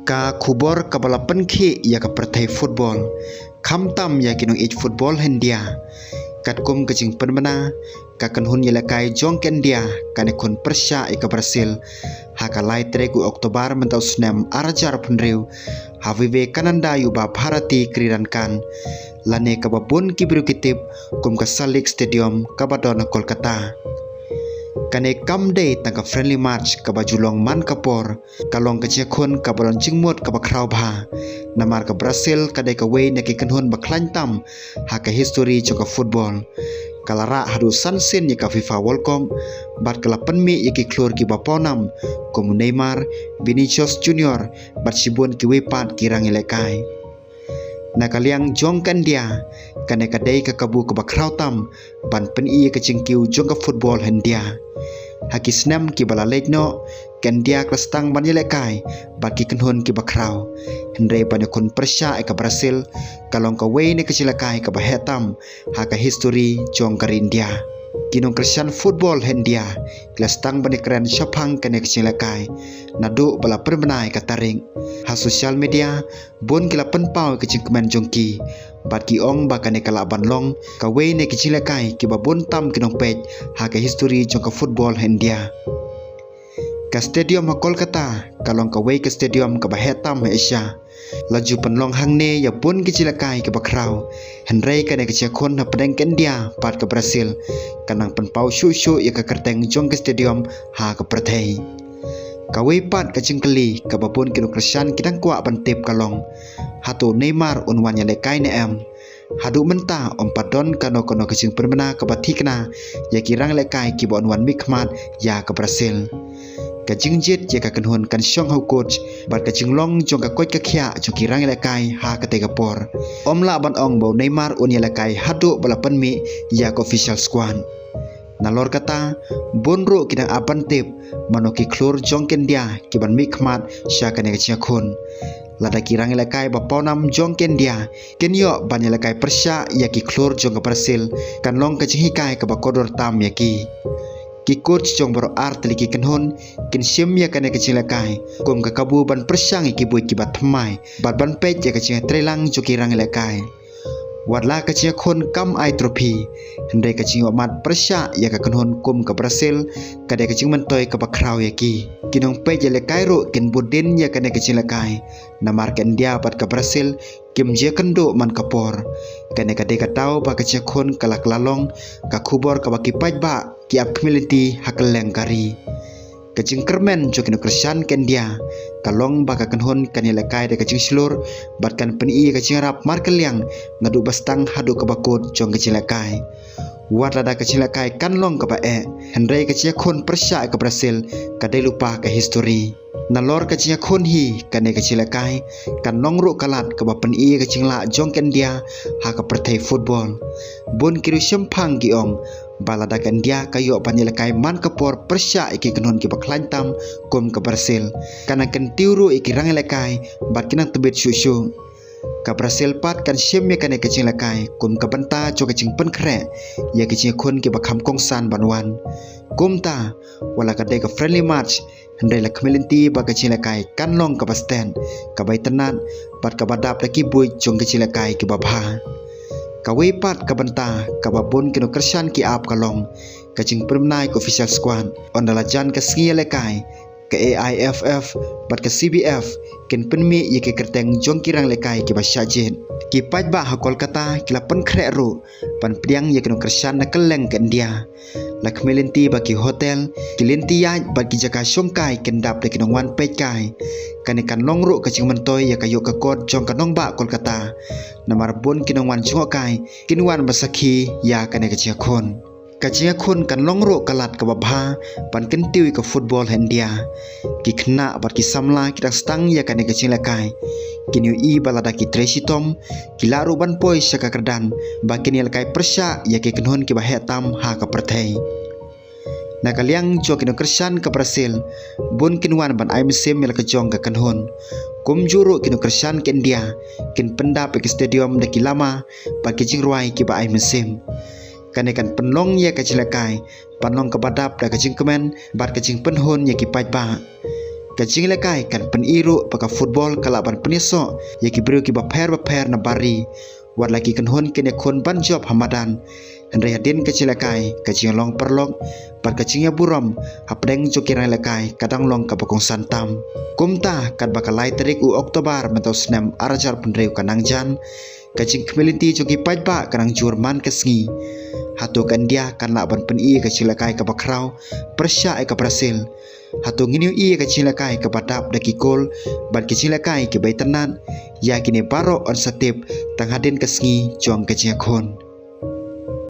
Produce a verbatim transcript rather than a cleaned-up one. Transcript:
Ka khubor kaba la pynkhih ïa ka pyrthei football, khamtam ïa ki nongïeit football ha India. Katkum ka jingpynbna, ka kynhun ïalehkai jong ka India kan ïakhun pyrshah ïa ka Brazil ha ka lai tarik u October mynta u snem ar hajar arphew hynriew ha Vivekananda Yuba Bharati Kridankan, lane kaba bun ki briew ki tip kum ka Salt Lake Stadium kaba don ha Kolkata. Kane kam dei tang ka friendly match kaba ju long man ka por, ka long ka jingïakhun kaba don jingmut kaba khraw bha. Namar ka Brazil ka dei kawei na ki kynhun ba khlaiñ tam ha ka history jong ka football. Ka la rah haduh san sien ïa ka FIFA World Cup, bad ka la pynmih ïa ki khlur kiba pawnam kum u Neymar, Vinicius Junior, bad shibun kiwei pat ki rangïalehkai. Na ka liang jong ka India, kane ka dei ka kabu kaba khraw tam ban pyni ïa ka jingkiew jong ka football ha India. Ha ki snem kiba la leit noh, ka India ka la sdang ban ïalehkai bad ki kynhun kiba khraw. Hynrei ban ïakhun pyrshah ïa ka Brazil, ka long kawei na ka jingïalehkai kaba heh tam ha ka history jong ka ri India. Ki nongkyrshan football ha India ki la sdang ban ïakren shaphang kane ka jingïalehkai naduh ba la pynbna ïa ka tarik. Ha social media, bun ki la pynpaw ïa ka jingkmen jong ki, bad ki ong ba kane ka lah ban long kawei na ki jingïalehkai kiba bun tam ki nongpeit ha ka history jong ka football ha India. Ka stadium ha Kolkata ka long kawei ka stadium kaba heh tam ha Asia. La ju pynlong hangne ïa bun ki jingïalehkai kiba khraw. Hynrei kane ka jingïakhun hapdeng ka India bad ka Brazil, ka nang pynpaw shuh shuh ïa ka kyrteng jong ka stadium ha ka pyrthei. Kawei pat ka jingkylli kaba bun ki nongkyrshan ki dang kwah ban tip ka long, hato u Neymar un wan ïalehkai ne em? Haduh mynta ym pat don kano kano ka jingpynbna kaba thikna ïa ki rangïalehkai kiba un wan mihkhmat ïa ka Brazil. Ka jingjied ïa ka kynhun kan shong ha u coach, bad ka jinglong jong ka koit ka khiah jong ki rangïalehkai ha katei ka por. Ym lah ban ong ba u Neymar un ïalehkai haduh ba la pynmih ïa ka official squad. Nalor kata, bun ruh ki dang ap ban tip mano ki khlur jong ka India kiban mihkhmat sha kane ka jingïakhun. Lada ki rangïalehkai ba pawnam jong ka India kin ïoh ban ïalehkai pyrshah ïa ki khlur jong ka Brazil, kan long ka jinghikai kaba kordor tam ïa ki. Ki coach jong baroh ar tylli ki kynhun kin shim ïa kane ka jingïalehkai kum ka kabu ban pyrshang ïa ki buit kiba thymmai bad ban peit ïa ka jingïatreilang jong ki rangïalehkai. Wat la ka jingïakhun kam ai trophy, hynrei ka jingïohmad pyrshah ïa ka kynhun kum ka Brazil ka dei ka jingmyntoi kaba khraw ïa ki. Ki nongpeit ïalehkai ruh kin bud dien ïa kane ka jingïalehkai, namar ka India bad ka Brazil kim ju ïakynduh man ka por. Kane ka dei ka daw ba ka jingïakhun ka la kylla long ka khubor kaba ki paidbah ki ap khmih lynti ha kylleng ka ri. Ka jingkyrmen jong ki nongkyrshan ka India ka long ba ka kynhun kan ïalehkai da ka jingshlur bad kan pyni ïa ka jingïarap markylliang naduh ba sdang haduh kaba kut jong ka jingïalehkai. Wat lada ka jingïalehkai kan long kaba eh, hynrei ka jingïakhun pyrshah ïa ka Brazil ka dei lypa ka history. Nalor ka jingïakhun hi kane ka jingïalehkai kan long ruh ka lad kaba pyni ïa ka jinglah jong ka India ha ka pyrthei football. Bun ki riewshemphang ki ong ba lada ka India ka ïoh ban ïalehkai man ka por pyrshah ïa ki kynhun kiba khlaiñ tam kum ka Brazil, kan nang kyntiew ruh ïa ki rangïalehkai bad kin nang tbit shuh shuh. Ka Brazil pat kan shim ïa kane ka jingïalehkai kum ka bynta jong ka jingpynkhreh ïa ki jingïakhun kiba kham kongsan ban wan. Kumta, wat la ka dei ka friendly match, hynrei la khmih lynti ba ka jingïalehkai kan long kaba stet, kaba itynnad bad kaba dap da ki buit jong ka jingïalehkai kiba bha. Kawei pat ka bynta kaba bun ki nongkyrshan ki ap ka long ka jingpynbna ïa ka official squad. Ynda la jan ka sngi ïalehkai, ka A I F F bad ka C B F kin pynmih ïa ki kyrteng jong ki rangïalehkai kiba shah jied. Ki paidbah ha Kolkata ki la pynkhreh ruh ban pdiang ïa ki nongkyrshan na kylleng ka India. La khmih lynti ba ki hotel, ki lynti ïaid bad ki jaka shongkai kin dap da ki nongwan peitkai. Kane kan long ruh ka jingmyntoi ïa ka ïoh ka kot jong ka nongbah Kolkata, namar bun ki nongwan jngohkai kin wan ban sakhi ïa kane ka jingïakhun. Ka jingïakhun kan long ruh ka lad kaba bha ban kyntiew ïa ka football ha India. Ki khynnah bad ki samla ki dang sdang ïa kane ka jingïalehkai kin ïohi ba lada ki trei shitom, ki lah ruh ban poi sha ka kyrdan ba kin ïalehkai pyrshah ïa ki kynhun kiba heh tam ha ka pyrthei. Na ka liang jong ki nongkyrshan ka Brazil, bun kin wan ban ai mynsiem ïa la ka jong ka kynhun. Kumjuh ruh ki nongkyrshan ka India kin pyndap ïa ki stadium da ki lama bad ki jingrwai kiba ai mynsiem. Kane kan pynlong ïa ka jingïalehkai ban long kaba dap da ka jingkmen bad ka jingpynhun ïa ki paidbah. Ka jingïalehkai kan pyni ruh ba ka football ka lah ban pynïasoh ïa ki briew kiba pher bapher na bar ri. Wat la ki kynhun kin ïakhun ban jop ha madan, hynrei hadien ka jingïalehkai, ka jinglong paralok bad ka jingïaburom hapdeng jong ki nongïalehkai ka dang long kaba kongsan tam. Kumta, katba ka lai tarik u Oktober mynta u snem ar hajar hynriew ka nang jan, ka jingkhmih lynti jong ki paidbah ka nang jur man ka sngi. Hato ka India kan lah ban pyni ïa ka jingïalehkai kaba khraw pyrshah ïa ka Brazil? Hato ngin ïohi ïa ka jingïalehkai kaba dap da ki gol bad ki jingïalehkai kiba itynnad? Ïa kine baroh yn sa tip tang hadien ka sngi jong ka jingïakhun.